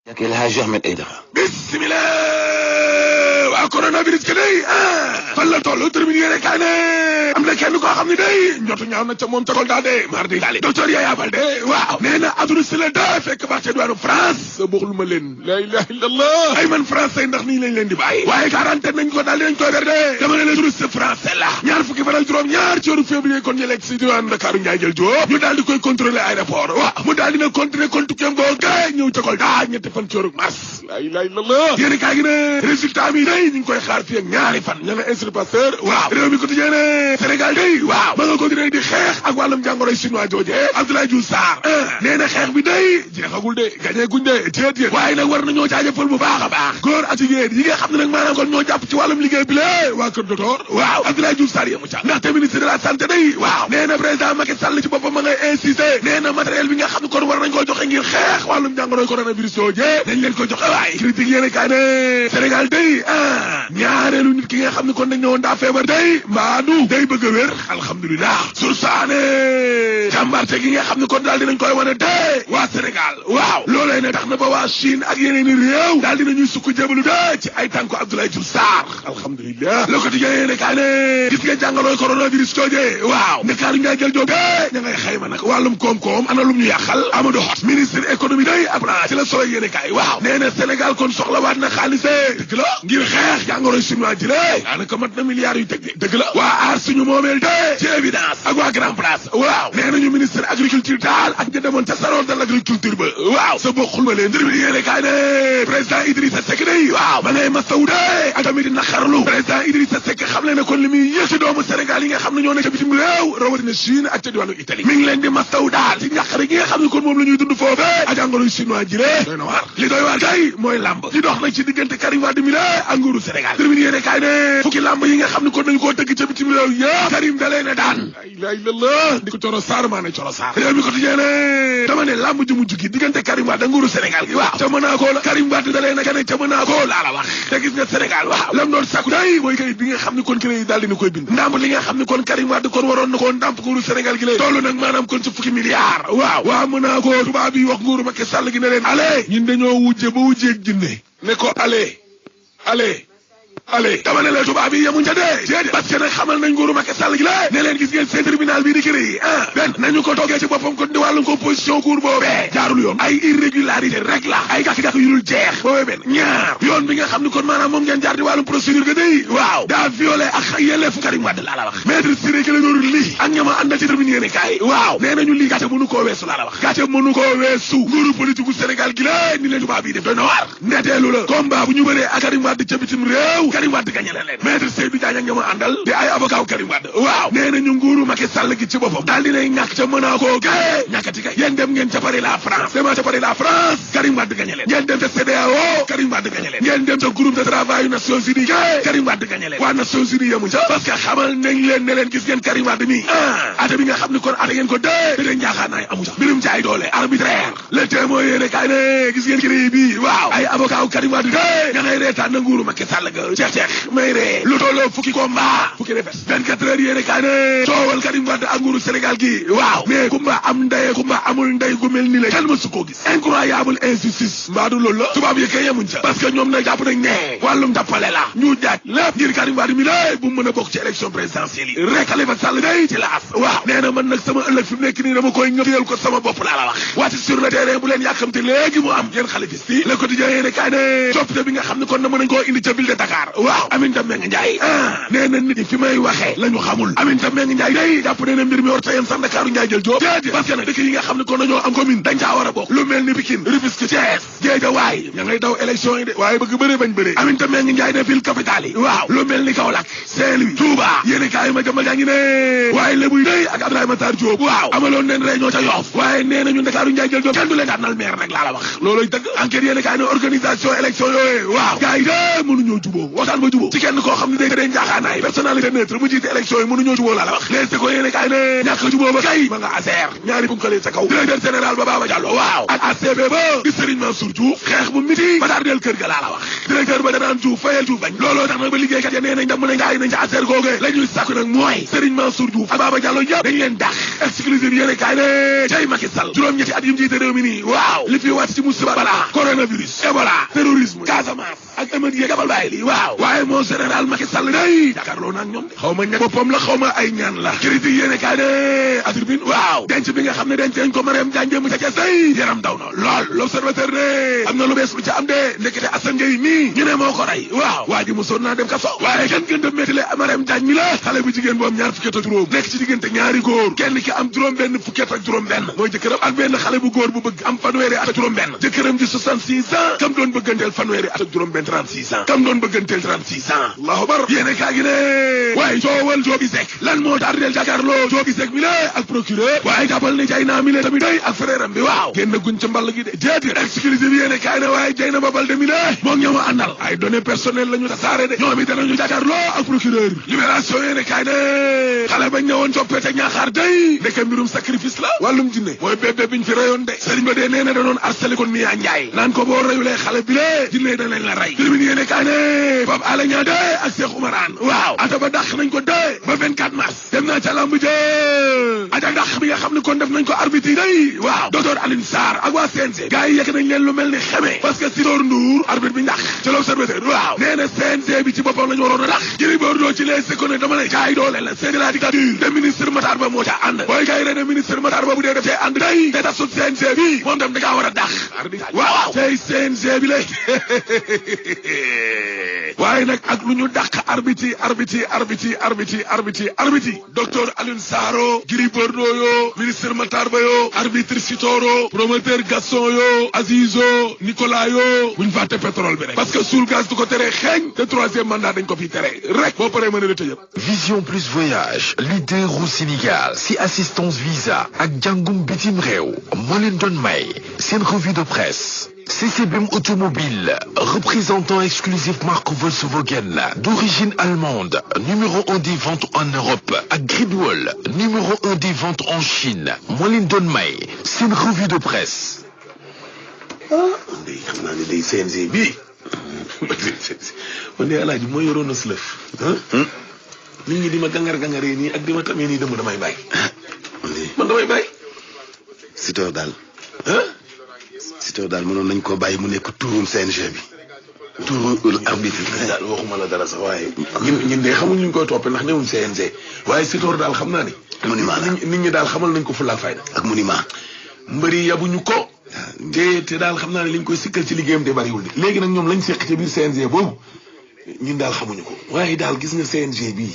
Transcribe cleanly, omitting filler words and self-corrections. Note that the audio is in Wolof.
yak El Hadji Ahmed Aidara. bismillah waa coronavirus ke day fan la toll termine yéene kaa ne am na kenn koo xam ne day njotu ñaaw na ca moom ca Kolda de mar di daali docteur Yaya Baldé waaw nee na aduna si la da fekk baax ca diwaanu France sa boxul ma leen la ilaha illallah ay man français ndax nii lañ leen di bàyyi waaye quarantaine nañ ko daal dinañ koy ber de dama ne la touriste français la ñaar fukki faral juróom ñaar ci weeru février kon ñu lekk si diwaanu Dakar Ndiaye jël Diop ñu daal di koy contrôler aéroport waaw mu daal dina continuer kon tukkeem boo gay ñëw ca Kolda ñetti fan ci weeru mars la ilaha illallah yéene kaa gi ne résultat mi day ñu ngi koy xaar fii ak ñaari fan ña nga Institut Pasteur waaw réew mi quotidien ne Sénégal day waaw ma nga continuer di xeex ak wàllum jàngoroy chinois jooje Abdoulaye Diouf Sarr nee na xeex bi day jeexagul de gañee guñ de déedéet waaye nag war nañoo jaajëfal bu baax a baax góor ak jigéen yi nga xam ne nag maanaam kon ñoo jàpp ci wàllum liggéey bi la waa kër docteur waaw Abdoulaye Diouf Sarr yemu ca ndaxte ministre de la santé day waaw nee na président Macky Sall ci boppam ma ngay insister nee na matériel bi nga xam ne kon war nañ koo joxe ngir xeex wàllum jàngoroy coronavirus jooje dañ leen ko joxe waaye critique yéene kaa ne Sénégal day ñaareelu nit ki nga xam ne kon dañ ne woon daa feebar day mbaadu day bëgg a wér alhamdulilah sursaane jàmbarte gi nga xam ne kon daal dinañ koy wane de waa Sénégal waaw loolee ne tax na ba waa Chine ak yeneen i réew daal dinañuy sukk jébalu de ci ay tànku Abdoulaye Diouf Sarr alhamdulilah Le Quotidien yéene kaa ne gis nga jàngalooy coronavirus jooje waaw Ndakaaru Ndiaye jël jóge ña ngay xayma nag wàllum koom-koom ana lum ñu yàqal Amadou Hott ministre économie day ab ci la solo yéene kaay waaw nee na Sénégal kon soxlawaat na xaalis dëgg la ngir xeex jàngoroy chinois ji lée daanaka mat na milliards yu teg de dëgg la waa aar suñu moomeel de ci évidence ak waa grand place waaw nee nañu ministre agriculture daal ak ña demoon ca salon de l'agriculture ba waaw sa bokkul ma leen mbir mi yéene kaay ne président Idrissa Seck day waaw ma ngay masawu de ak tamit naqarlu président Idrissa Seck xam le ne kon li muy yëg ci doomu Sénégal yi nga xam ne ñoo nekk ca bitim réew rawatina Chine ak ca diwaanu Italie mi ngi leen di masawu daal ci njàqare gi nga xam ne kon moom la ñuy dund foofe ak jàngoroy chinois ji lée doy na waar li doy waar kay mooy lamb li dox nag ci diggante Karim Wade mi la ak nguuru Sénégal termine yéene kaay ne fukki lamb yi nga xam ne kon dañu koo tëgg ca bitim réew yëpp Karim da leen a daan la ilaha illallah di ko Coro Sarr maa ne Coro Sarr réew mi quotidien ne dama ne lamb ju mujj gi diggante Karim Wade ak nguuru Sénégal gi waaw ca Monaco la Karim Wade da leen a gane ca Monaco laa la wax te gis nga Sénégal waaw lam doon sàkku day mooy kayit bi nga xam ne kon kayit yi daal dina koy bind ndàmp li nga xam ne kon Karim Wade kon waroon na koo ndàmp nguuru Sénégal gi lay toll nag maanaam kon ci fukki milliards waaw waa Monaco tubaab yi wax nguuru Macky Sall gi ne leen allez ñun dañoo wujje ba wujjeeg jinne ne ko allez dama ne la tubaab yi yemuñ ca dee parce que nag xamal nañ nguuru Macky Sall gi la ne leen gis ngeen seen tribunal bii di créé benn nañu ko toogee ci boppam kon di wàllum composition cour boobee jaarul yoon ay irrégularité rek la ay gàkk-gàkk yu dul jeex boobee benn ñaar yoon bi nga xam ne kon maanaam moom ngeen jaar di wàllum procédure ga day waaw daa violé ak yelleefu Karim Wade laa la wax maître Ciré Clédor Ly ak ñama àndal ci tribune yéene kaay waaw nee nañu lii gàcce mënu koo weesu laa la wax gàcce mënu koo weesu nguuru politique gu Sénégal gi la ni leen tubaab yi def doy na waar ndeteelu la combat bu ñu bëree ak Karim Wade ca bitim réew Karim Wade gañe leen maître Seydou Diagne ak ñama àndal di ay avocat Karim Wade waaw nee nañu nguuru Macky Sall gi ci boppam daal dinay ñàkk ca Monaco ga ñàkkati kay yéen dem ngeen ca Paris la France dema ca Paris la France Karim Wade gañe leen ngeen dem ca CEDEAO Karim Wade gañe leen ngeen dem ca groupe de travail Nations Unies ga Karim Wade gañe leen waa Nations Unies yemuñ ca parce que xamal nañ leen ne leen gis ngeen Karim Wade mi ate bi nga xam ne kon ate ngeen ko dee te de njaaxaanaay amu ca mbirum jaay doole arbitraire le témoin yéene kaay ne gis ngeen kii bi waaw ay avocat Karim Wade de ña ngay reetaan na nguuru Macky Sall ga ceex may ree lu tolloo fukki combat fukki defes 24 heures yéene kaay ne coowal Karim Wade ak nguuru Sénégal gi waaw mais kumba am ndey kumba amul ndey gu mel ni la kenn ma su koo gis incroyable injustice mbaadu loolu la tubaab yi kay yemuñ ca parce que ñoom nag jàpp nañ ne wàllum jàppale la ñu jaaj lépp ngir Karim Wade mi la bu mën a bokk ci élection présidentielle yi rek Khalifa Sall day ci laas waaw nee na man nag sama ëllëg fi mu nekk nii dama koy ngëfiyal ko sama bopp laa la wax wàcc sur le terrain bu leen yàkkamte léegi mu am yéen xalifis yi Le Quotidien yéene kaay ne coppite bi nga xam ne kon na mën nañ koo indi ca ville de Dakar waaw Aminata Mbengue Ndiaye nee na nit ñi fi may waxee la ñu xamul Aminata Mbengue Ndiaye day jàpp ne mbir mi war tayam sax Ndakaaru Ndiaye jël Diop déedéet parce que nag dëkk yi nga xam ne kon nañoo am commune dañ caa war a bokk lu mel ni Pikine Rufisque Thiès Guédiawaye ña ngay daw élection yi de waaye bëgg bëree bañ bëree Aminata Mbengue Ndiaye ne ville capitale yi waaw lu mel ni Kaolack Saint-Louis Touba yéene kaay ma jëmbal yaa ngi ne waaye lébuy day ak Abdoulaye Matar Diop waaw amaloon neen réunion ca Yoff waaye nee nañu Ndakaaru Ndiaye jël Diop kenn du leen tànnal maire nag laa la wax looloy dëgg enquête yéene kaay ne organisation élection yooyu waaw gars yi de mënuñoo jubóo waxtaan ba jubóo ci kenn koo xam ne day dee njaaxaanaay personnalité neutre mu jiite élection yi mënuñoo jubóo laa la wax lees ko yéene kaay ne ñàkk jubóo ba kay ma nga ASER ñaari bunkale sa kaw directeur général ba Baba Diallo waaw ak ACB ba di Serigne Mansour Diouf xeex bu miti ba daal del kër ga laa la wax directeur ba danaan Diouf fayal Diouf bañ looloo tax nag ba liggéeykat ya nee nañ dem nañ gaay nañ ci affaire googe la ñuy sàkku nag mooy Serigne Mansour Diouf ak Baba Diallo yëpp dañ leen dax exclusive yéene kaay ne cay Macky Sall juróom-ñetti at yim jiite réew mi nii waaw li fi wàcc ci musiba balaa coronavirus Ebola terrorisme Casamance ak émeute yi gabal bàyyi lii waaw waaye moo général Macky Sall day jàkkaarloo naag ñoom de xaw ma ñag boppam la xaw ma ay ñaan la critique yéene kaay ne Aturbine waaw denc bi nga xam ne denc nañ ko Mariam Diagne mu ca Thiès day yaram daw na lool l'observateur ne am na lu bees lu ca am de ndekete Assane Gueye mii ñu ne moo ko rey waaw waa ji mosoon naa dem kaso waaye kan gën dem méttile Mariam Diagne mi la xale bu jigéen bu am ñaar fukki at ak juróom nekk ci diggante ñaari góor kenn ki am juróom benn fukki at ak juróom benn mooy jëkkëram ak benn xale bu góor bu bëgg am fanweeri at ak juróom benn jëkkëram di 66 ans kam doon bëgganteel fanweeri at ak juróom benn 36 ans kam doon bëgganteel 36 ans allahu akbar yéene kaa gi ne waaye coowal Jobi Seck lan moo tardeel jàkkaarloo Jobi Seck mi la ak procureur waaye jàppal ne jay naa mi la tamit day ak frère am bi waaw génn guñ ca mball gi de déedéet exclusive yéene kaay ne waaye jay na ba Balde mi la moom ñëw a àndal ay données personnelles la ñu tasaare de ñoom it danañu jàkkaarloo ak procureur libération yéene kaay ne xale bañ ñëwoon coppete ñaaxaar day ndeke mbirum sacrifice la wàllum jinne mooy bébé biñ fi rayoon de sëriñ ba dee nee na danoon harcelé kon Mia Ndiaye naan ko boo rayulee xale bi lee jinne danañ la rey tribune yéene kaay ne Pape Alé Niang de ak Cheikh Oumar Anne waaw ata ba dàq nañ ko de ba 24 mars dem naa ca lamb jë aja dàq bi nga xam ne kon def nañ ko arbitre day waaw docteur Alioune Sarr ak waa CNG gars yi yekk nañ leen lu mel ni xeme parce que Sitor Ndour arbitre bi ndax ci l'Observateur waaw nee na CNG bi ci boppam la ñu waroon a dàq Gris Bordeaux ci les secondes dama ne jaay doole la c'est de la dictature de ministre Matar Ba moo ca ànd booy gars yi ne ministre Matar Ba bu dee def cee ànd day te tax sut CNG bi moom tam da ngaa war a dàq waaw tey CNG bi lay waaye nag ak lu ñu dàq arbitre docteur Alioune Sarr Gris Bordeaux yo ministre Matar Ba yo arbitre Sitoro promoteur Gaston yo Azizo Nicolas yo buñ fàtte pétrole bi rek parce que suul gaz du ko tere xeeñ te troisième mandat dañ ko fi tere rek boo paree mën a la tëjëp Vision Plus Voyage leader au Sénégal si assistance visa ak jàngum bitim réew moo leen doon may seen revue de presse CCBM Automobile, représentant exclusif marque Volkswagen, d'origine allemande, numéro 1 des ventes en Europe, ak Gridwall, numéro 1 des ventes en Chine. moo leen doon may seen revue de presse. ndey xam naa ne day CNG bii man de alaaji moo yoroon na slëf nit ñi di ma gangaree nii ak di ma tamee nii dama damay bàyyi man damay bàyyi Sitor daal mënoon nañ koo bàyyi mu nekk turum CNG bi turu arbitre daal waxuma la dara sax waaye ñun de xamuñ ñu koy toppee ndax newuñ CNG waaye Sitor daal xam naa ne monument la nit ñi daal xamal nañ ko fulla fayda ak monument mbëri yabuñu ko te daal xam naa ne liñ koy sikkal ci liggéeyam de bariwul de léegi nag ñoom lañ seq ci biir CNG boobu ñun daal xamuñu ko waaye daal gis nga CNG bii